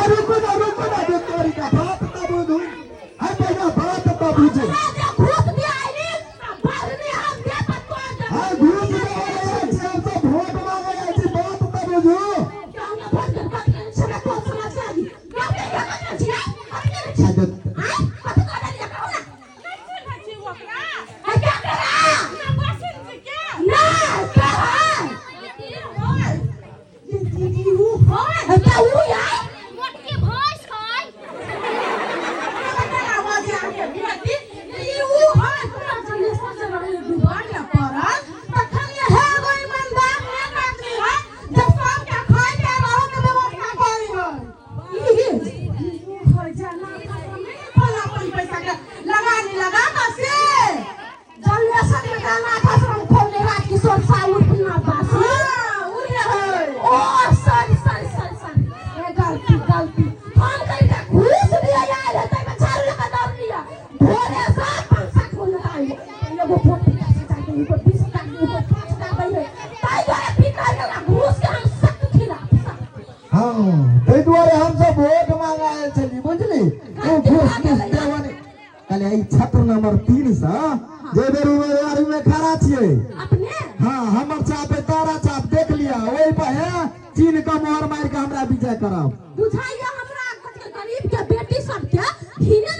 है रुकू ना, रुकू ना, देख तोरी का बात त बुझू है, पहिने बात त बुझे। है घूस देवे जाइ छी हम सब, वोट मांगे जाइ छी, बात त बुझू। मोटकी भैंस है। किशोर साउर बिना बासी। ओ सॉरी सॉरी सॉरी सॉरी, ए गलती गलती, हम कहीं का घूस दिया आयल है तै झाड़ू लगा दौड़ लिया। भोरे से 5-7 गो लगाई, एगो वोट 50,000 दे, एगो 20,000 दे, एगो 5,000 दे, ताहि दुआरे बिका गेला। घूस के हम सख्त खिलाफ, सख्त। हाँ, ताहि दुआरे हमसब वोट मांगे आयल छली, बुझली? ओ घूस तूस देबो नहि। कहलियै ई छात्र नंबर 3 से जे बेर उम्मीदवारी में खड़ा छियै अपने। हाँ, हमर चाप है, तारा चाप देख लिया, ओहि पर है चीन का मोहर मार के हमरा विजय करब। बुझाइया हमरा गरीब के बेटी सबके हीने।